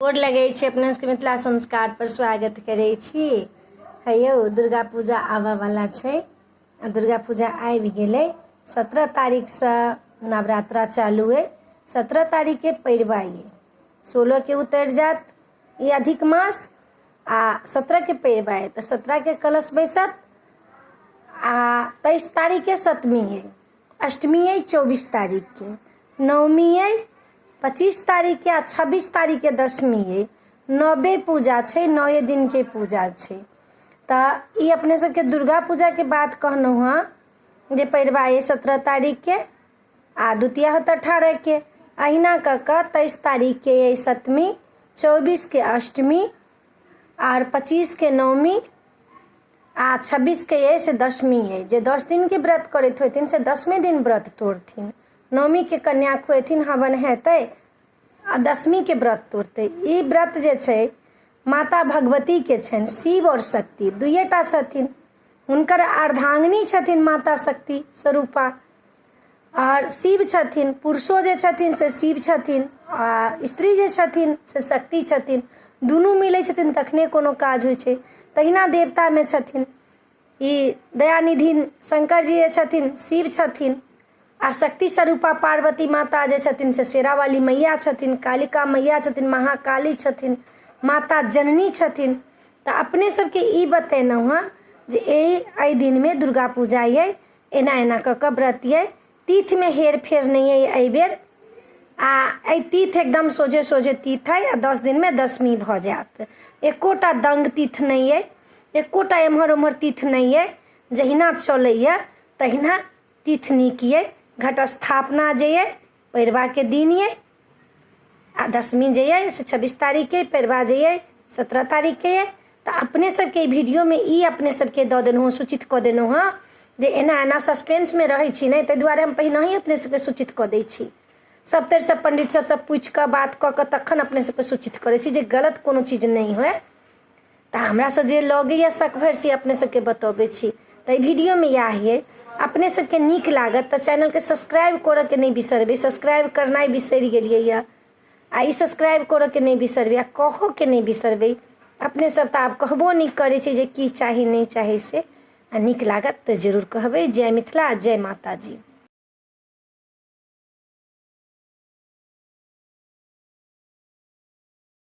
गोर लगै छी अपना सबके मिथिला संस्कार पर स्वागत करै छी। हे यौ, दुर्गा पूजा आबऽ वाला छै आ दुर्गा पूजा आबि गेलै। 17 तारीखसँ नवरात्रा चालू अइ। 17 तारीखके पैरवा अइ, 16के उतरि जायत ई अधिक मास आ 17के पैरवा अइ, तऽ 17के कलश बैसत आ 23 तारीखके सप्तमी अइ, अष्टमी अइ 24 तारीखके, नवमी अइ 25 तारीखके आ 26 तारीखके दशमी अइ। नवे पूजा छै, नए दिनके पूजा छै। तऽ ई अपने सबके दुर्गा पूजाके बात कहलहुँ हँ जे पैरवा अइ 17 तारीखके आ द्वितीया होत 18के। अहिना कऽ कऽ 23 तारीखके अइ सप्तमी, 24के अष्टमी आर 25के नवमी आ 26के अइ से दशमी अइ। जे 10 दिनके व्रत करैत होथिन से दसमे दिन व्रत तोड़थिन। नवमीके कन्या खुएथिन, हवन हेतै आ दशमीके व्रत तोड़तै। ई व्रत जे छै माता भगवतीके छनि। शिव आओर शक्ति दुइएटा छथिन, हुनकर अर्धांगिनी छथिन माता शक्ति स्वरूपा आओर शिव छथिन। पुरुषो जे छथिन से शिव छथिन आ स्त्री जे छथिन से शक्ति छथिन। दुनू मिलै छथिन तखने कोनो काज होइ छै। तहिना देवतामे छथिन ई दयानिधि शंकर जी जे छथिन शिव छथिन आ शक्ति स्वरूपा पार्वती माता जे छथिन से शेरावाली मैया छथिन, कालिका मैया छथिन, महाकाली छथिन, माता जननी छथिन। तऽ अपने सबके ई बतेलहुँ हँ जे एहि दिनमे दुर्गा पूजा अइ, एना एना कऽ कऽ व्रत अइ, तिथिमे हेर फेर नहि अइ एहिबेर आ एहि तिथि एकदम सोझे सोझे तिथि अइ आ 10 दिनमे दशमी भऽ जायत। एकोटा दङ्ग तिथि नहि अइ, एकोटा एम्हर ओम्हर तिथि नहि अइ। जहिना चलैए तहिना तिथि नीक अइ। घट स्थापना जे अइ पैरवाके दिन अइ आ दशमी जे अइ से 26 तारीखके, पैरवा जे अइ 17 तारीखके अइ। तऽ अपने सबके ई वीडियोमे ई अपने सबके दऽ देलहुँ हँ, सूचित कऽ देलहुँ हँ जे एना एना सस्पेंसमे रहै छी ने, ताहि दुआरे हम पहिनहि अपने सबके सूचित कऽ दै छी। सभतरि सब पंडित सबसँ पूछि कऽ बात कऽ कऽ तखन अपने सबके सूचित करै छी जे गलत कोनो चीज नहि होइ। तऽ हमरासँ जे लगैए शक भरि से अपने सबके बतबै छी। तऽ एहि वीडियोमे इएह अइ। अपने सबके नीक लागत तऽ चैनलके सब्सक्राइब करऽके नहि बिसरबै। सब्सक्राइब करनाइ बिसरि गेलियै यऽ आ ई सब्सक्राइब करऽके नहि बिसरबै आ कहोके नहि बिसरबै। अपने सब तऽ आब कहबो नहि करै छै जे की चाही नहि चाही से। आ नीक लागत तऽ जरूर कहबै। जय मिथिला, जय माताजी।